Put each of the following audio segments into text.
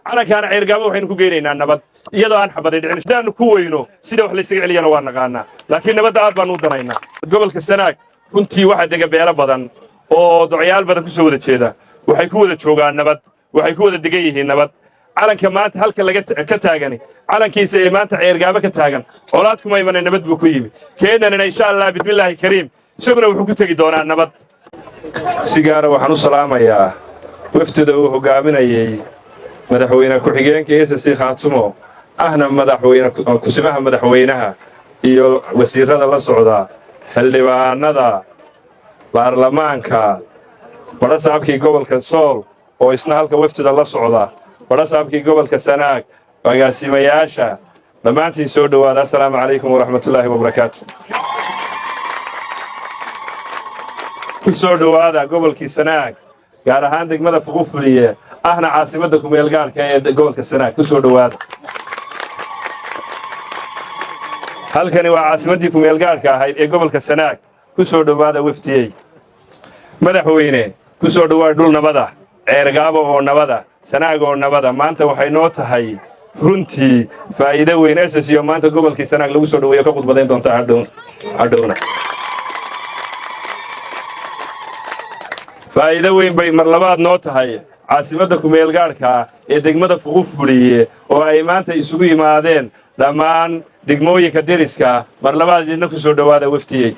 Calankaana Ceergaabo waxaynu ku geynaynaa nabad, iyadoo aan xabaday dhicin. Haddaanu ku weyno, sida wax laysaga celiyana waa naqaanaa, laakiin nabadda aad baanu u danaynaa. Gobolka Sanaag runtii waxaa dega beelo badan oo docyaal badan ku soo wada jeeda. Waxay ku wada joogaan nabad, waxay ku wada degan yihiin nabad. Calanka maanta halka laga ka taagani, calankiisa ee maanta Ceergaabo ka taagan, colaad kuma imana, nabad buu ku yimi. Keenanina, insha Allah, bismillaahi kariim, isaguna wuxuu ku tegi doonaa nabad. Si gaara waxaan u salaamayaa wafdida uu hoggaaminayey madaxweyne ku-xigeenka SSC Khaatumo, ahna madaxweyne kusimaha madaxweynaha, iyo wasiirada la socda, xildhibaanada baarlamaanka, badhasaabkii gobolka Sool oo isna halka wafdida la socda, badhasaabkii gobolka Sanaag, agaasimayaasha dhammaantiin, soo dhowaada. Assalaamu calaykum waraxmatullaahi wabarakaatu. Ku soo dhowaada gobolkii Sanaag, gaar ahaan degmada Fuqufuliye, ahna caasimadda kumeelgaarka ee gobolka Sanaag. Ku soo dhowaada. Halkani waa caasimaddii kumeelgaarka ahayd ee gobolka Sanaag. Ku soo dhowaada weftiyey. Madaxweyne, ku soo dhowaada dhul nabada, Ceergaabo oo nabada, Sanaag oo nabada. Maanta waxay noo tahay runtii faa'iido weyn ss iyo maanta gobolkii Sanaag lagu soo dhoweeyo, ka khudbadayn doonta hadhowna. Faa'iido weyn bay mar labaad noo tahay caasimadda kumeelgaadhka ee degmada Fuqufuliye oo ay maanta isugu yimaadeen dhammaan degmooyinka deriska. Mar labaad idinna ku soo dhowaada, weftiyey.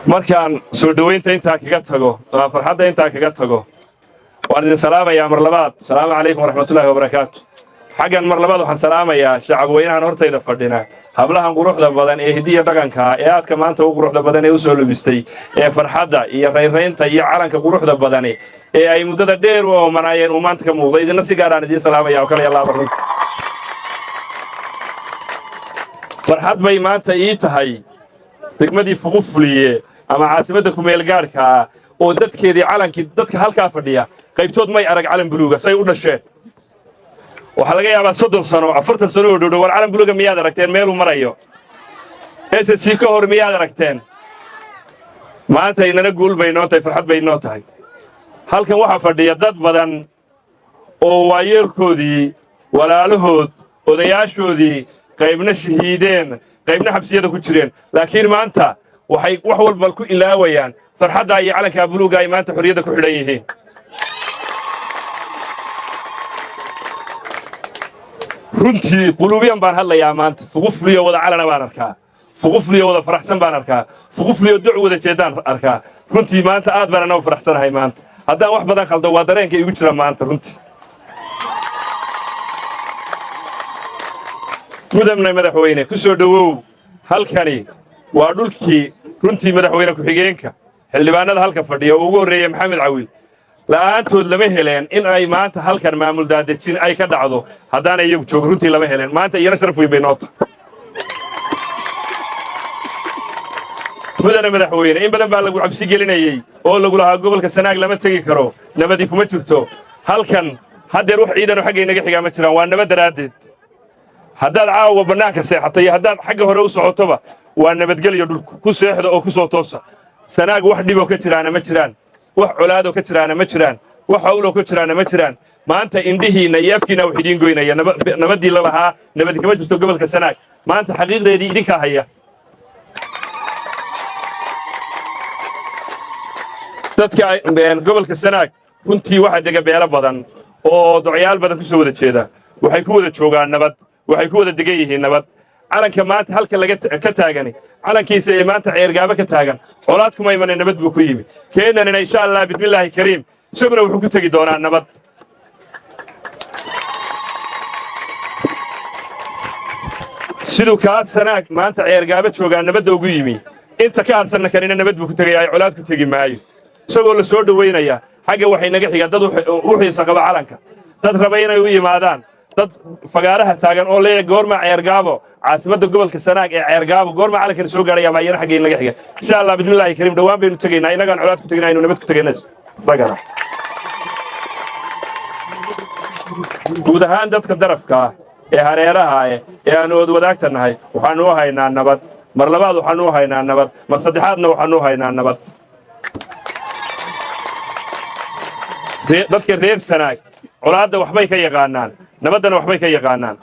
Markaan soo dhowaynta intaa kaga tago, farxadda intaa kaga tago, waan idin salaamayaa mar labaad. Asalaamu calaykum waraxmatullaahi wabarakaatu. Xaggan mar labaad waxaan salaamayaa shacabweynahan hortayda fadhina, hablahan quruxda badan ee hidiya dhaqanka ee aadka maanta u quruxda badan ee u soo lubistay ee farxadda iyo raynraynta iyo calanka quruxda badani ee ay muddada dheer u oomanaayeen uu maanta ka muuqdo. Idinna si gaaraan idiin salaamaya oo kale yallaaba. Runta farxad bay maanta ii tahay degmadii Fuqufuliye ama caasimadda kumeelgaadhka ah oo dadkeedii calankii, dadka halkaa fadhiya qaybtood may arag calan buluuga say u dhasheen. Waxaa laga yaabaa 30 sano, 40 sano oo dhowdhow. War calan buluuga miyaad aragteen meeluu marayo? SSC ka hor miyaad aragteen? Maanta inana guul bay noo tahay, farxad bay noo tahay. Halkan waxaa fadhiya dad badan oo waayeelkoodii, walaalahood, odayaashoodii qaybna shahiideen, qaybna xabsiyada ku jireen, laakiin maanta waxay wax walba ku ilaawayaan farxaddaa iyo calankaa buluugga ay maanta xorriyadda ku xidhan yihiin. Runtii quluubyan baan hadlayaa maanta. Fuqufliyo wada calana baan arkaa, Fuqufliyo wada faraxsan baan arkaa, Fuqufliyo duc wada jeeddaan arkaa. Runtii maanta aad baan anagu faraxsanahay. Maanta haddaan wax badan khaldo, waa dareenka igu jira maanta runtii. Mudamna madaxweyne, ku soo dhowow. Halkani waa dhulkii runtii madaxweyne ku-xigeenka, xildhibaanada halka fadhiya oo ugu horreeya Maxamed Cawil, la'aantood lama heleen in ay maanta halkan maamul daadejin ay ka dhacdo. Haddaanay iyagu joogin, runtii lama heleen. Maanta iyana sharaf weyn bay noota. Mudane madaxweyne, in badan baa lagu cabsi gelinayey oo lagu lahaa gobolka Sanaag lama tegi karo, nabadi kuma jirto. Halkan haddeer wax ciidanoo xaggay naga xigaa ma jiraan, waa nabad daraaddeed. Haddaad caawa bannaanka seexato iyo haddaad xagga hore u socotoba, waa nabadgelyo dhulku. Ku seexda oo ku soo toosa. Sanaag wax dhiboo ka jiraana ma jiraan, wax colaadoo ka jiraana ma jiraan, wax hawloo ka jiraana ma jiraan. Maanta indhihiinna iyo afkiinna wax idiin goynaya nabaddii la lahaa nabadi kama jirto gobolka Sanaag, maanta xaqiiqdeedii idinkaa haya. Dadka gobolka Sanaag runtii waxaa dega beelo badan oo docyaal badan ku soo wada jeeda. Waxay ku wada joogaan nabad, waxay ku wada degan yihiin nabad. Calanka maanta halka laga ka taagani, calankiisa ee maanta Ceergaabo ka taagan, colaad kuma imana, nabad buu ku yimi. Keenanina, insha Allah, bismillaahi kariim, isaguna wuxuu ku tegi doonaa nabad. Siduu kaa Sanaag maanta Ceergaabo joogaa nabadda ugu yimi, inta ka hadhsanna kanina nabad buu ku tegayaa, colaad ku tegi maayo, isagoo la soo dhowaynaya. Xagga waxay naga xigaan dad u xiisa qaba calanka, dad raba inay u yimaadaan, dad fagaaraha taagan oo leeyahay goorma Ceergaabo, caasimadda gobolka Sanaag ee Ceergaabo, goorma calankana soo gaaraya baa iyana xaggay naga xiga. Insha Allah, bismillahi kariim, dhowaan baynu tegaynaa, innagaan colaad ku teginaa, aynu nabad ku tegayna isagana. Guud ahaan dadka darafka ah ee hareeraha eh ee aanu ood wadaagta nahay, waxaanu u haynaa nabad. Mar labaad waxaanu u haynaa nabad, mar saddexaadna waxaanu u haynaa nabad. Dadka reer Sanaag colaadda waxbay ka yaqaanaan, nabaddana waxbay ka yaqaanaan.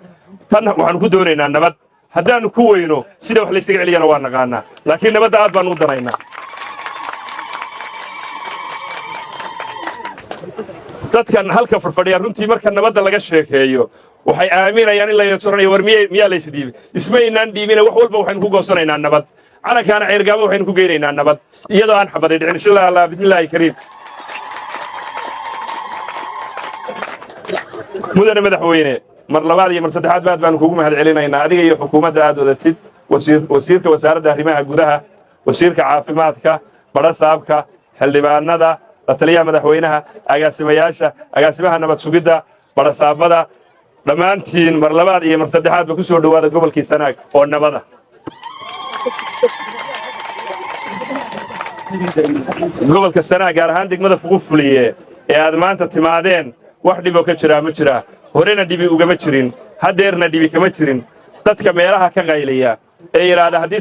Tan waxaanu ku doonaynaa nabad. Haddaannu ku weyno, sida wax laysaga celiyana waa naqaanaa, laakiin nabadda aad baanu u danaynaa. Dadkan halka fadhfadhiya runtii marka nabadda laga sheekeeyo waxay aaminayaan in la soranayo, war miyaa lays dhiibay? Ismaynaan dhiibine, wax walba waxaynu ku goosanaynaa nabad. Calankaana Ceergaabo waxaynu ku geynaynaa nabad, iyadoo aan xabaday dhicin, insha Allah, bismillaahi kariim. Mudane madaxweyne, mar labaad iyo mar saddexaad baad baanu kugu mahad celinaynaa, adiga iyo xukuumadda aad wadatid, wasiirka wasaaradda arrimaha gudaha, wasiirka caafimaadka, badhasaabka, xildhibaanada, la taliyaha madaxweynaha, agaasimayaasha, agaasimaha nabad sugidda, badhasaabada, dhammaantiin mar labaad iyo mar saddexaadba ku soo dhowaada gobolkii Sanaag oo nabada. Gobolka Sanaag, gaar ahaan degmada Fuqufuliye ee aad maanta timaadeen, wax dhiboo ka jiraa ma jiraa. Horena dhibi ugama jirin, haddeerna dhibi kama jirin. Dadka meelaha ka qayliya ee yidhaahda haddii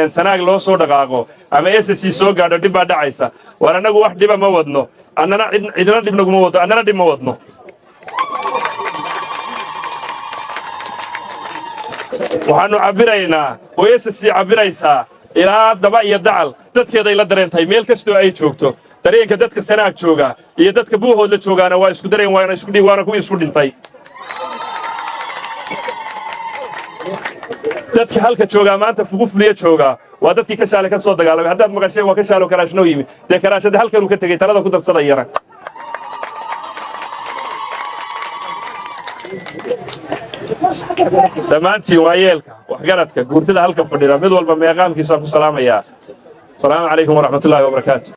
Sanaag loo soo dhaqaaqo ama SSC soo gaadho dhib baa dhacaysa, war annagu wax dhiba ma wadno, annana cidna dhib naguma wadno, annana dhib ma wadno. Waxaannu cabbiraynaa oo SSC cabbiraysaa ilaa daba iyo dacal dadkeeday la dareen tahay meel kastoo ay joogto. Dareenka dadka Sanaag jooga iyo dadka Buuhoodla joogaana waa isku dareen, waana isku dhiig, waana kuwii isku dhintay. Dadka halka joogaa maanta Fugufuliya joogaa waa dadkii Kashaale ka soo dagaalamay. Haddaad maqasheen waa Kashaalo karaashnoo yimi, dee karaashada halkanuu ka tegey, talada ku darsadayana. Dhammaantiin waayeelka, waxgaradka, guurtada halka fadhida, mid walba meeqaamkiisaan ku salaamayaa. Asalaamu calaykum waraxmatullaahi wabarakaatu.